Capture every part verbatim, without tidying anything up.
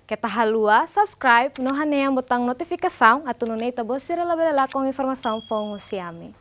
Keta haluha subscribe no hanehan butaun notifikasaun atu nune'e ita-boot sira labele lakon informasaun foun husi ami.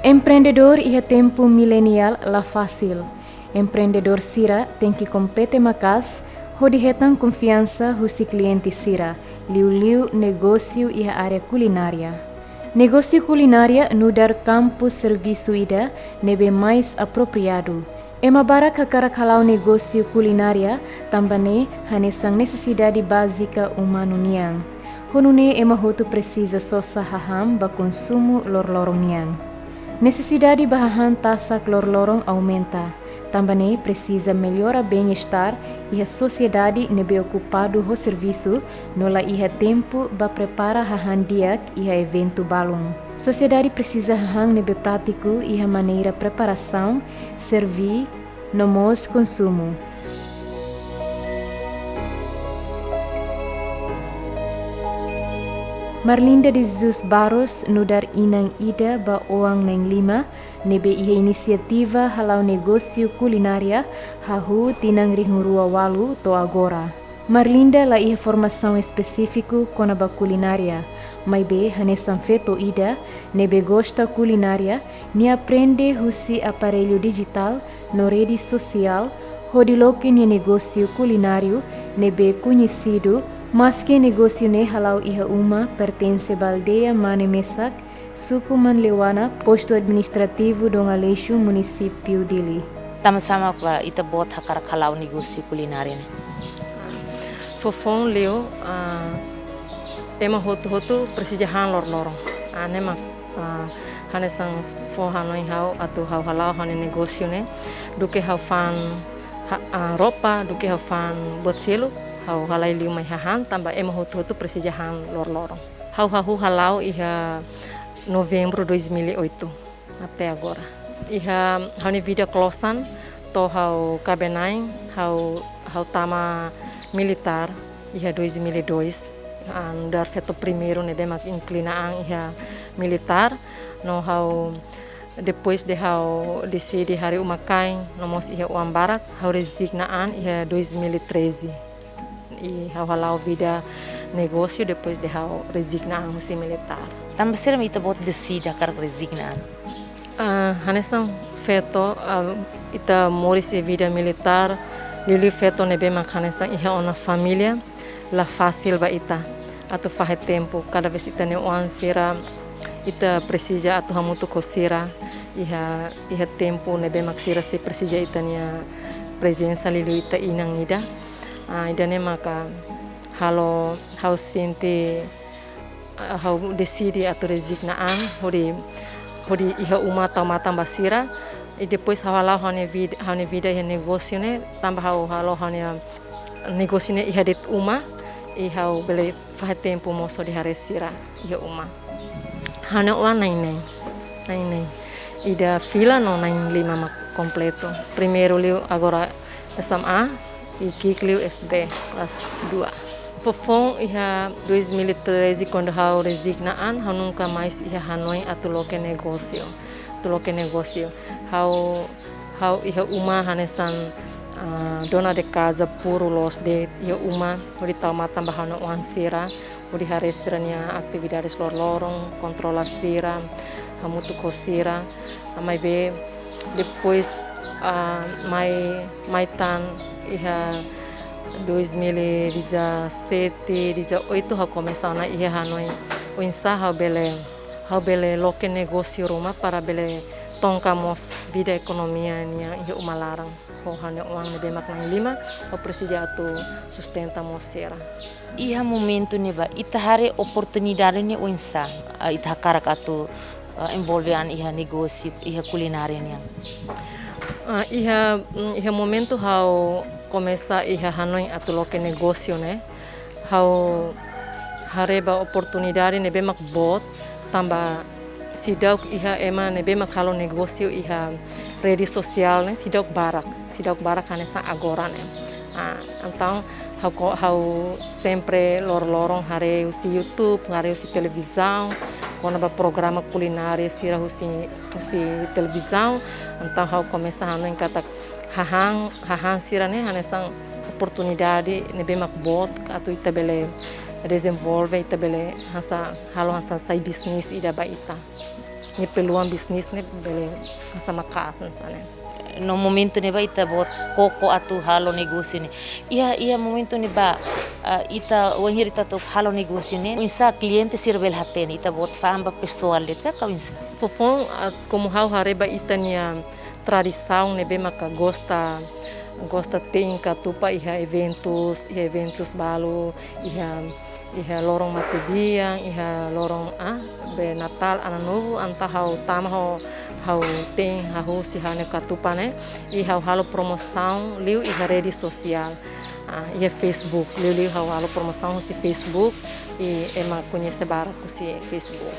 Empreendedór iha tempu mileniál la fasil. Empreendedór sira tenke kompete maka'as hodi hetan konfiansa husi kliente sira, liuliu negósiu iha área kulinária. Negósiu kulinária nu'udar kampu servisu ida ne'ebé mais apropriadu. Ema barak hakarak hala'o negósiu kulinária, tanba ne'e hanesan nesesidade bázika umanu nian. Ho nune'e ema hotu presiza sosa hahán ba konsumu loroloron nian. Nesesidade ba hahán tasak loroloron aumenta. Tanba ne'e presiza mellora bem-estar iha sosiedade ne'ebé okupadu ho servisu no la iha tempu ba prepara hahán di'ak iha eventu balun. Sosiedade presiza hahán ne'ebé prátiku iha maneira preparasaun, serví, no mós konsumu. Marlinda de Jesus Barros nu'udar inan ida ba oan na'in-lima, ne'ebé iha inisiativa hala'o negósiu kulinária hahú tinan rihun rua ualu to'o agora. Marlinda la iha formasaun espesífiku kona-ba kulinária, maibé hanesan feto ida ne'ebé gosta kulinária, nia aprende husi aparellu dijitál no rede sosiál hodi loke nia negósiu kulináriu ne'ebé koñesidu, maske negósiu ne'e hala'o iha uma pertense ba aldeia Mane Mesak, suku Manleuana, postu administrativu Dom Aleixo, munisípiu Dili. Tanba sá mak ita-boot hakarak hala'o negósiu kulinária ne'e? Foufoun liu, ah, ema hotu-hotu presiza han loroloron. Ah, ne'e mak, ah, hanesan fó hanoin ha'u atu ha'u hala'o ha'u-nia negósiu ne'e. Duké ha'u fa'an ha-, ah, roupa, duké ha'u fa'an buat seluk, ha'u halai liu mai hahán, tanba ema hotu-hotu presiza han loroloron. Ha'u hahú hala'o iha Novembru dois mil e oito, até agora. Iha ha'u-nia vida klosan, to'o ha'u kaben-na'in, ha'u, ha'u tama militár, iha dois mil e dois. Ah, nu'udar feto primeiru ne'ebé mak inklina an iha militár, no ha'u, depois de ha'u deside harii uma-kain, no mós iha oan barak, ha'u rezigna an iha dois mil e treze. I ha'u hala'o vida negósiu depois de ha'u rezigna an husi militár. Tanba saida mak ita-boot deside hakarak rezigna an? Ah, hanesan feto, ah, ita moris iha vida militár, liuliu feto ne'ebé mak hanesan iha ona família, la fasil ba ita atu fahe tempu. Kada vez ita-nia oan sira, ita presiza atu hamutuk ho sira iha, iha tempu ne'ebé mak sira sei presiza ita-nia prezensa liuliu ita inan ida. Ah, ida-ne'e maka halo ha'u sente, ah, ha'u deside atu rezigna an, hodi, hodi iha uma tau matan ba sira. I depois ha'u hala'o ha'u-nia vid-, ha'u-nia vida iha negósiu ne'e, tanba ha'u hala'o ha'u-nia negósiu ne'e iha de'it uma, i ha'u bele fahe tempu mós hodi haree sira iha uma. Ha'u-nia oan na'in-neen, na'in-neen. Ida fila no na'in-lima mak kompletu. Primeiru liu agora S M A, i ki'ik liu S D, kelas dua. Foufoun iha dois mil e treze, kuandu ha'u rezigna an, ha'u nunka mais iha hanoin atu loke negósiu, atu loke negósiu. Ha'u, ha'u iha uma hanesan, ah, dona de casa puru loos de'it iha uma, hodi tau matan ba ha'u-nia oan sira, hodi haree sira-nia atividades loroloron, kontrola sira, hamutuk ho sira. Ah, maibé depois, ah, mai, mai tan iha dois mil e dezassete, dezoito, ha'u komesa ona iha hanoin oinsá ha'u bele, ha'u bele loke negósiu ruma para bele tonka mós vida ekonomia nian iha uma laran. Ho ha'u-nia oan ne'ebé mak na'in-lima, ha'u presiza atu sustenta mós sira. Iha momentu ne'ebá ita haree oportunidade ne'e oinsá, ah, ita hakarak atu, ah, envolve an iha negósiu, iha kulinária nian? Ah, iha, mm, iha momentu ha'u komesa iha hanoin atu loke negósiu ne'e, ha'u haree ba oportunidade ne'ebé mak boot, tanba seidauk iha ema ne'ebé mak halo negósiu iha rede sosiál ne'e, seidauk barak, seidauk barak hanesan agora ne'e. Ah, entaun ha'u ko-, ha'u sempre loron-loron haree husi YouTube, haree husi televizaun, kona-ba programa kulinária sira husi, husi televizaun. Entaun ha'u komesa hanoin katak hahán, hahán sira-ne'e hanesan oportunidade ne'ebé mak boot atu ita bele dezenvolve, ita bele hanesan halo hanesan sai bisnis ida ba ita. Nia peluang bisnis ne'e bele hanesan maka'as hanesan ne'e. No momentu ne'ebá ita-boot koko atu halo negósiu ne'e. Iha, iha momentu ne'ebá, ah, ita wainhira ita atu halo negósiu ne'e, oinsá kliente sira bele hatene, ita-boot fa'an ba pesoál de'it ka oinsá? Foufoun, ah, komu ha'u haree ba ita-nia tradisaun ne'ebé maka gosta, gosta te'in katupa iha eventus, iha eventus balu, iha, iha loron matebian, iha loron, ah, be Natál, Ano Novo, entaun ha'u tama ho, ha'u te'in hahú husi ha'u-nia katupa ne'e, i ha'u halo promosaun liu iha rede sosiál, ah, iha Facebook, liuliu ha'u halo promosaun husi Facebook, i ema koñese barak husi Facebook.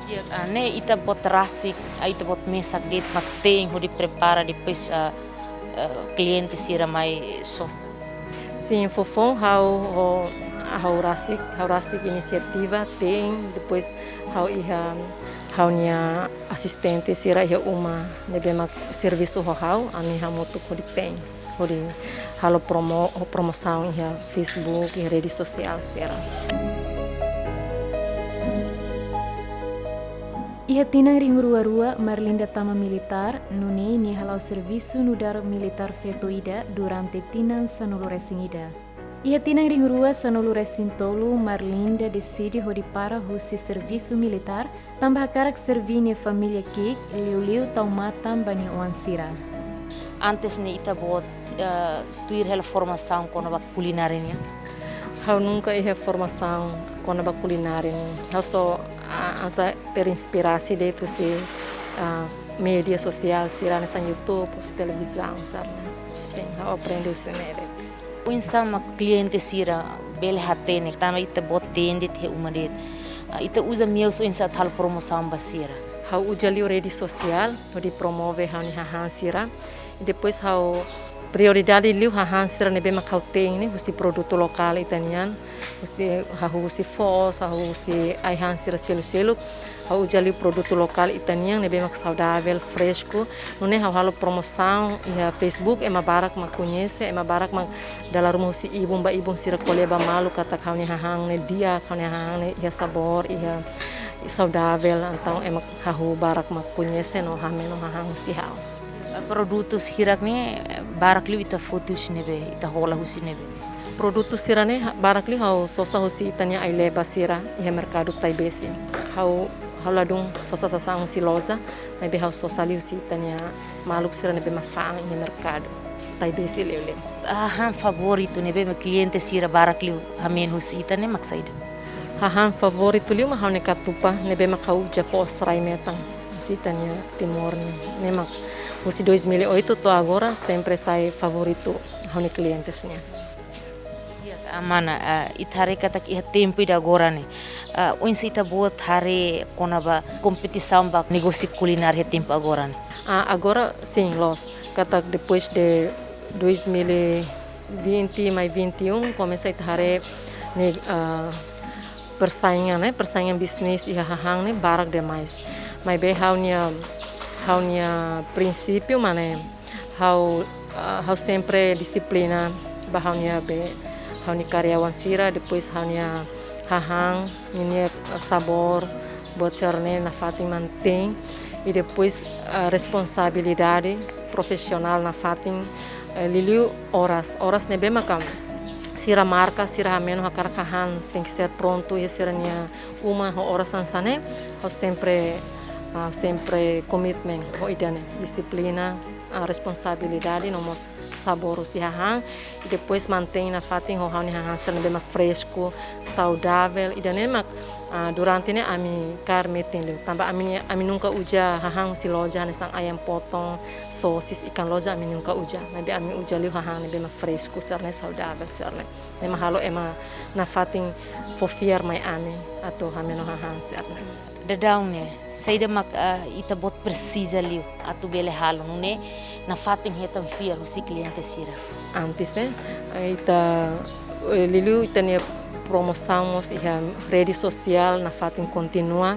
Di'ak, ah, ne'e ita-boot rasik, ah, ita-boot mesak de'it mak te'in hodi prepara depois, ah, ah, kliente sira mai sosa. Sin, foufoun ha'u, ho, ha'u rasik, ha'u rasik inisiativa te'in, depois ha'u iha ha'u-nia asistente sira iha uma ne'ebé mak servisu ho ha'u, ami hamutuk hodi te'in, hodi halo promo-, promosaun iha Facebook, iha rede sosiál sira. Iha tinan rihun rua rua, Marlinda tama militár, nune'e nia hala'o servisu nu'udar militár feto ida durante tinan sanulu-resin-ida. Iha tinan rihun rua sanulu-resin-tolu, Marlinda deside hodi para husi servisu militár, tanba hakarak serví nia família ki'ik, liuliu tau matan ba nia oan sira. Antes ne'e ita-boot, eh, tuir hela formasaun kona-ba kulinária nian? Ha'u nunka iha formasaun kona-ba kulinária nian. Ha'u só, ah, hanesan terinspirasi de'it husi, ah, média sosiál sira hanesan YouTube, husi televizaun sira-ne'e. Sin, ha'u aprende husi ne'e de'it. Oinsá mak kliente sira bele hatene, tanba ita-boot te'in de'it iha uma de'it. Ah, ita uza meius oinsá atu halo promosaun ba sira? Ha'u uza liu rede sosiál, hodi promove ha'u-nia hahán sira. I depois ha'u prioridade liu hahán sira ne'ebé mak ha'u te'in ne'e, husi produtu lokál ita-nian, husi, hahú husi foos, hahú husi ai-han sira seluk-seluk, ha'u uza liu produtu lokál ita-nian ne'ebé mak saudavel, fresku. Nune'e ha'u halo promosaun iha Facebook, ema barak mak koñese, ema barak mak dala ruma husi ibun ba ibun sira ko'alia ba malu katak ha'u-nia hahán ne'e di'ak, ha'u-nia hahán ne'e iha sabór, iha saudavel, entaun ema hahú barak mak koñese no hameno hahán husi ha'u. Produtus hirak ne'e barak liu ita foti husi ne'ebé, ita hola husi ne'ebé? Produtu sira-ne'e ha-, barak liu ha'u sosa husi ita-nia ai-leba sira iha merkadu Taibesi. Ha'u, ha'u ladún sosa sasán husi loja, maibé ha'u sosa liu husi ita-nia maluk sira ne'ebé mak fa'an iha merkadu Taibesi liuliu. Hahán favoritu ne'ebé mak kliente sira barak liu hameno husi ita ne'e mak saida? Hahán favoritu liu mak ha'u-nia katupa ne'ebé mak ha'u uza foos rai metan. Husi ita-nia Timor ne'e, ne'e mak husi dois mil e oito to'o agora sempre sai favoritu ha'u-nia klientes nian. Di'ak, mana, ah, ita haree katak iha tempu ida agora ne'e, ah, oinsá ita-boot haree kona-ba kompetisaun ba negósiu kulinária iha tempu agora ne'e? Ah, agora sin, loos. Katak depois de dois mil e vinte mai vinte e um, komesa ita haree ne'e, ah, persaingan, eh, persaingan bisnis iha hahán ne'e barak demais. Maibé ha'u-nia, ha'u-nia prinsípiu mak ne'e, ha'u, ah, ha'u sempre dixiplina ba ha'u-nia be, ha'u-nia karyawan sira, depois ha'u-nia hahán, ninia, ah, sabór, buat sira-ne'e nafatin mantein, i depois, ah, responsabilidade profisionál nafatin, eh, liuliu oras, oras ne'ebé maka sira marka, sira hameno hakarak hahán tenke ser prontu iha sira-nia uma ho oras hanesan ne'e, ha'u sempre, ah, sempre komitmen ho ida-ne'e, dixiplina, ah, responsabilidade no mós sabór husi hahán, i depois mantein nafatin ho ha'u-nia hahán sira ne'ebé mak fresku, saudavel, ida-ne'e mak, ah, durante ne'e ami kaer metin liu. Tanba ami, ami nunka uza hahán husi loja hanesan ayam potong, sosis, ikan loja ami nunka uza. Maibé ami uza liu hahán ne'ebé mak fresku sira-ne'e, saudavel sira-ne'e. Ne'e mak halo ema nafatin Fó fiar mai ami atu hameno hahán sira-ne'e. Daudaun ne'e, saida mak, ah, ita-boot presiza liu atu bele halo nune'e nafatin hetan fiar husi kliente sira. Antes, eh, ita, eh, liuliu ita-nia promosaun mós iha rede sosiál nafatin kontinua,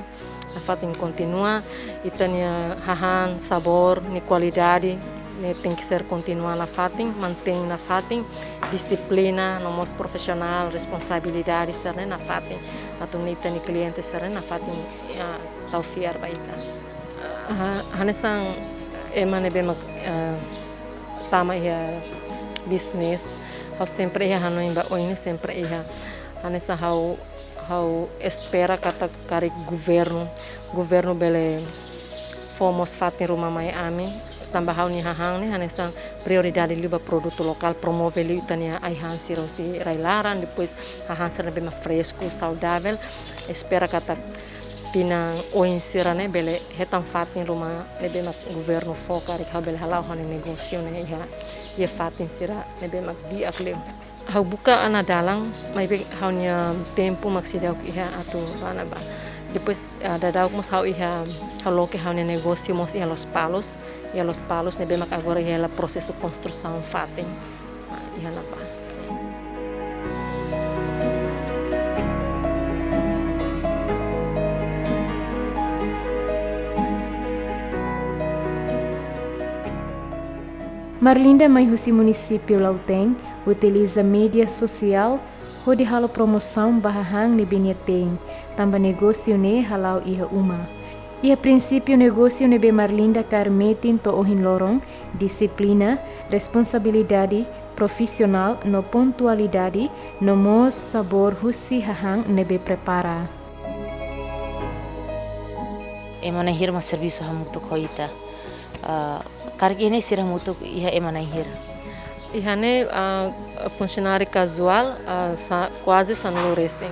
nafatin kontinua, ita-nia hahán sabór nia kualidade ne'e tenke ser kontinua nafatin, mantein nafatin, dixiplina, no mós profisionál, responsabilidade sira-ne'e nafatin. Atu nune'e ita-nia kliente sira-ne'e nafatin, ah, tau fiar ba ita. Ah, hanesan ema ne'ebé mak, ah, tama iha bisnis, ha'u sempre iha hanoin ba oin ne'e sempre iha. Hanesan ha'u, ha'u espera katak karik governu, governu bele fó mós fatin ruma mai ami, tanba ha'u-nia hahán ne'e hanesan prioridade liu ba produtu lokál, promove liu ita-nia ai-han sira husi rai-laran, depois hahán sira ne'ebé mak fresku, saudavel. Espera katak tinan oin sira-ne'e bele hetan fatin ruma ne'ebé mak governu fó karik ha'u bele hala'o ha'u-nia negósiu ne'e iha, iha fatin sira ne'ebé mak di'ak liu. Ha'u buka ona dalan, maibé ha'u-nia tempu mak seidauk iha atu bá ne'ebá. Depois, ah, daudauk mós ha'u iha, ha'u loke ha'u-nia negósiu mós iha Lospalos, iha Lospalos ne'ebé mak agora iha hela prosesu konstrusaun fatin. Ah, iha ne'ebá. Sin. Marlinda mai husi munisípiu Lautém, utiliza média sosiál hodi halo promosaun ba hahán ne'ebé nia tein, tanba negósiu ne'e hala'o iha uma. Iha prinsípiu negósiu ne'ebé Marlinda kaer metin to'o ohin loron, dixiplina, responsabilidade, profisionál no pontualidade, no mós sabór husi hahán ne'ebé prepara. Ema na'in hira mak servisu hamutuk ho ita. Ah, karik iha ne'e sira hamutuk iha ema na'in hira? Iha ne'e, ah, funsionáriu kazuál, ah, sa-, kuaze sanulu resin.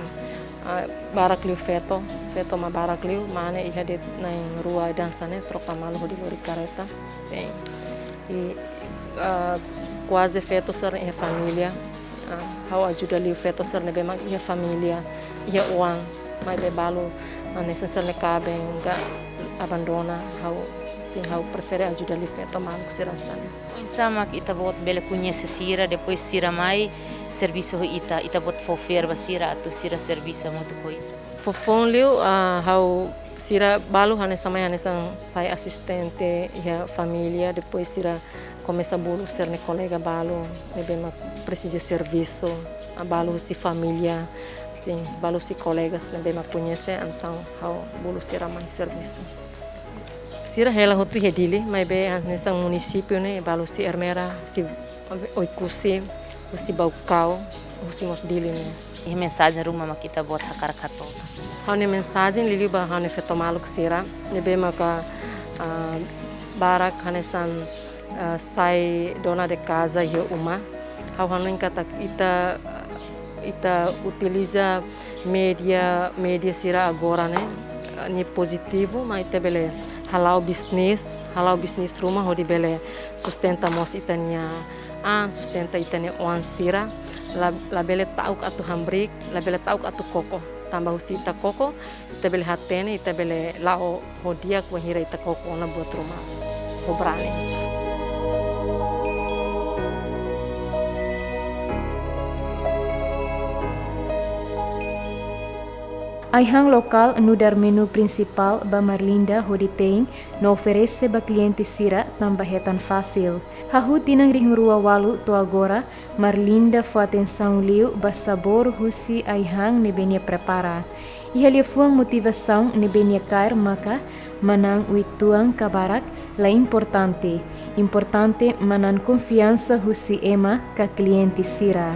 Ah, barak liu feto, feto mak barak liu, mane iha de'it na'in rua dansa ne'e, troka malu hodi lori kareta. Sin. I, ah, kuaze feto sira iha família. Ah, ha'u ajuda liu feto sira ne'ebé mak iha família, iha oan, maibé balu, ah, hanesan sira-ne'e kaben ka abandona, ha'u, sin, ha'u prefere ajuda liu feto maluk sira hanesan ne'e. Oinsá mak ita-boot bele koñese sira, depois sira mai servisu ho ita, ita-boot fó fiar ba sira atu sira servisu hamutuk ho ita? Foufoun liu, ah, ha'u sira balu hanesan mai hanesan sai asistente iha família, depois sira komesa bolu sira-nia kolega balu ne'ebé mak presiza servisu, ah, balu husi família, sin, balu husi kolegas ne'ebé mak koñese, entaun ha'u bolu sira mai servisu. Sira hela hotu iha Dili, maibé hanesan munisípiu ne'e balu husi Ermera, husi Oekusi, husi Baucau, husi mós Dili ne'e. Iha mensajen ruma mak ita-boot hakarak hato'o? Ha'u-nia mensajen liuliu ba ha'u-nia feto maluk sira ne'ebé maka, ah, barak hanesan, ah, sai dona de casa iha uma. Ha'u hanoin katak ita, ita utiliza média, média sira agora ne'e, ah, ne'e pozitivu, mak ita bele hala'o bisnis, hala'o bisnis ruma hodi bele sustenta mós ita-nia an, sustenta ita-nia oan sira, la, labele ta'uk atu hamriik, labele ta'uk atu koko. Tanba husi ita koko, ita bele hatene, ita bele la'o ho di'ak wainhira ita koko ona buat ruma ho brani. Ai-han lokál nu'udar menu prinsipál ba Marlinda hodi tein no oferese ba kliente sira tanba hetan fasil. Hahú tinan rihun rua ualu to'o agora, Marlinda fó atensaun liu ba sabór husi ai-han ne'ebé nia prepara. Iha liafuan motivasaun ne'ebé nia kaer maka, manán uitoan ka barak la importante. Importante manán konfiansa husi ema ka kliente sira.